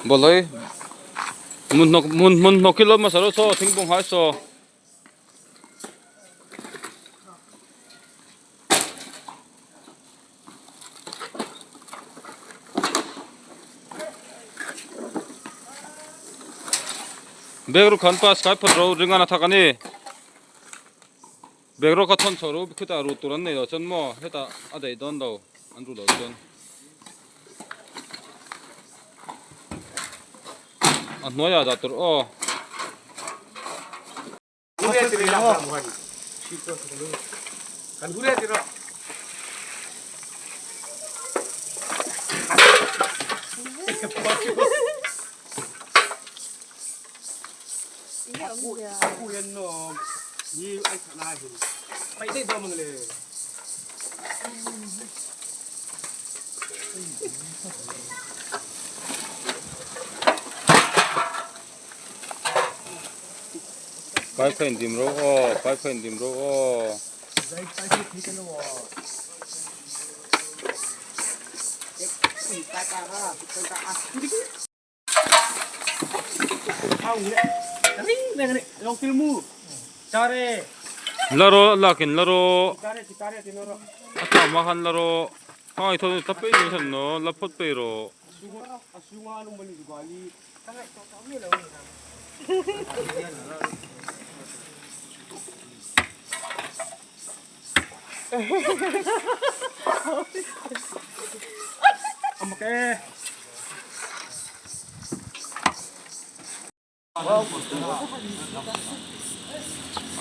Bawlhhlawh hmun hnawk hmun hmun hnawk hi lo hmasa rawh saw thingpawng hai saw. Bag ru khan pa sky phawt ro ringan a thak a ni. Bag ro kha thawn chho ru khutah ruh tur an nei lo chuan maw hetah a daih dawn lo an ruh loh chuan a hnuaiah dah tur aw. Pai kha indim ro aw, pai kha indim ro aw. La rawh lakin la rawh a tah hma khan la rawh hei thaw ta pei ni hian no la phawt pei rawh.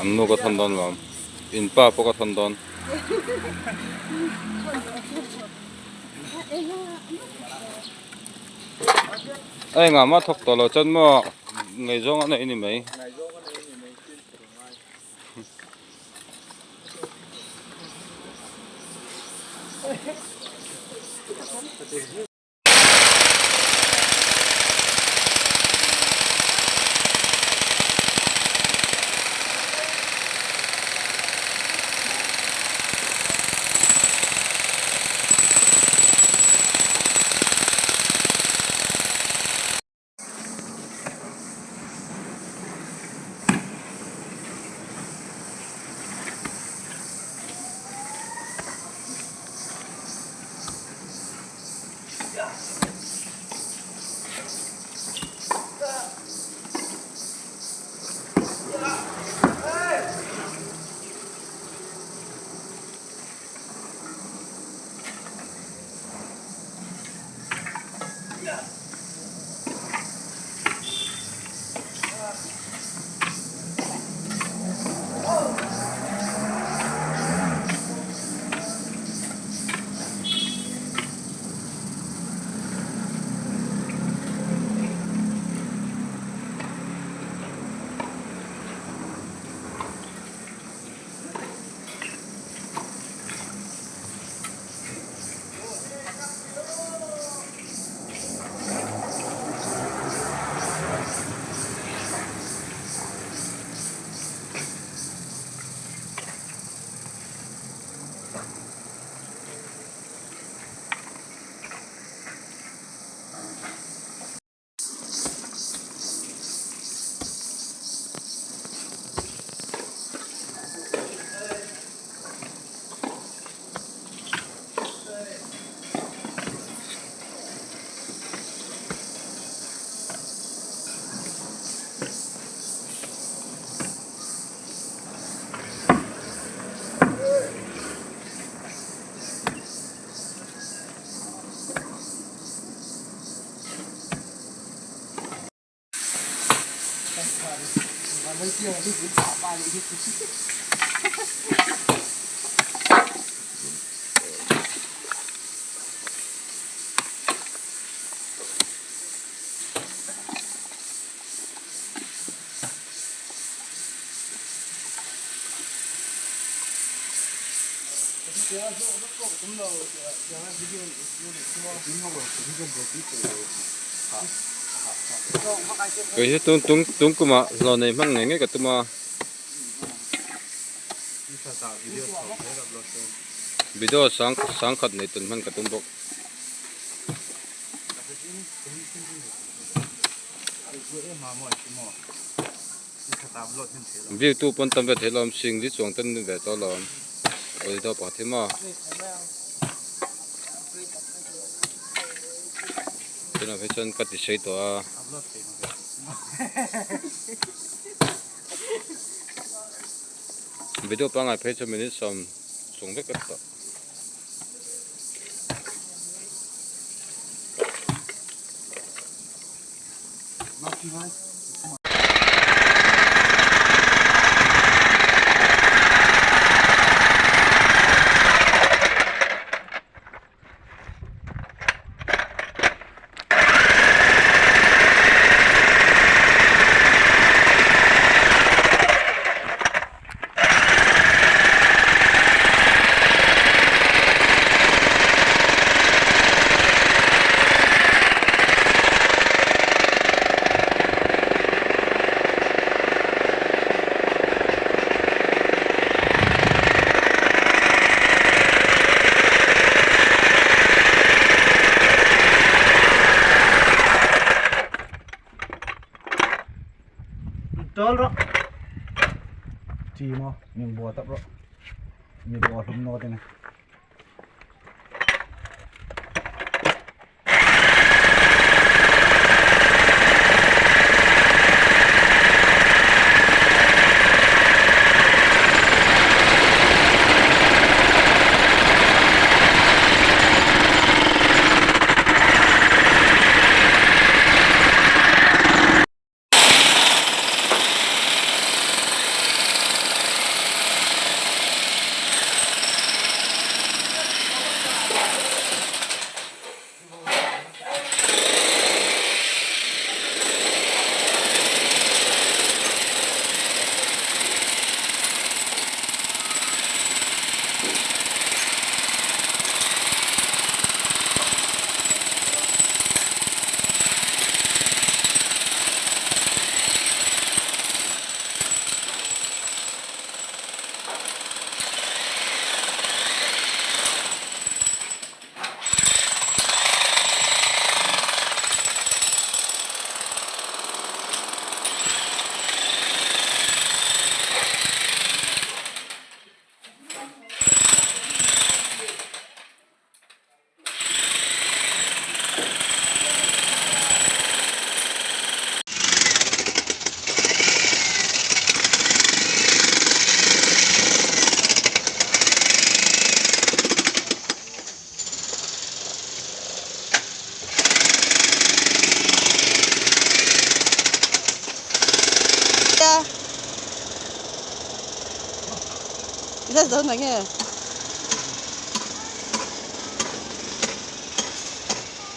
An nu ka thawn dawn lo in pa pawh ka thawn dawn. A engah mah thawk tawh lo chuan maw ngaihzawng a neih a ni mai. Kei hi tun tung tung kumah hlawh nei hman ngei ngei ka tum a. Video sang sangkhat nei tun hman ka tum bawk. View tu pawn tam ve thei lawm sing li chuang ten ve tawh lawm body deuh pakhat hi maw. Tunah phei chuan ka ti sei tawh a. Video pangngai phei chu minute sawm chung vek vek tawh. Tol rawh chi maw min bua tawp rawh mi bua hlum nawt ania.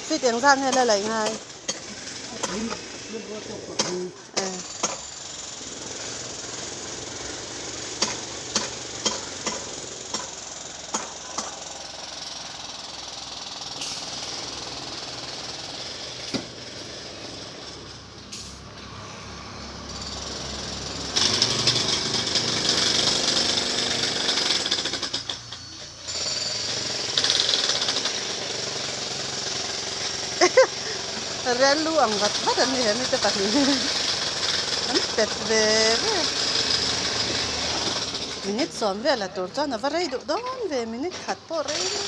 Fit eng zat nge la laih ngai Rel lu ang vat vat an ni he mite pahnih an pet ve ve minute sawm vel a tur chuan a va rei duh dawn ve minute khat pawh rei mai.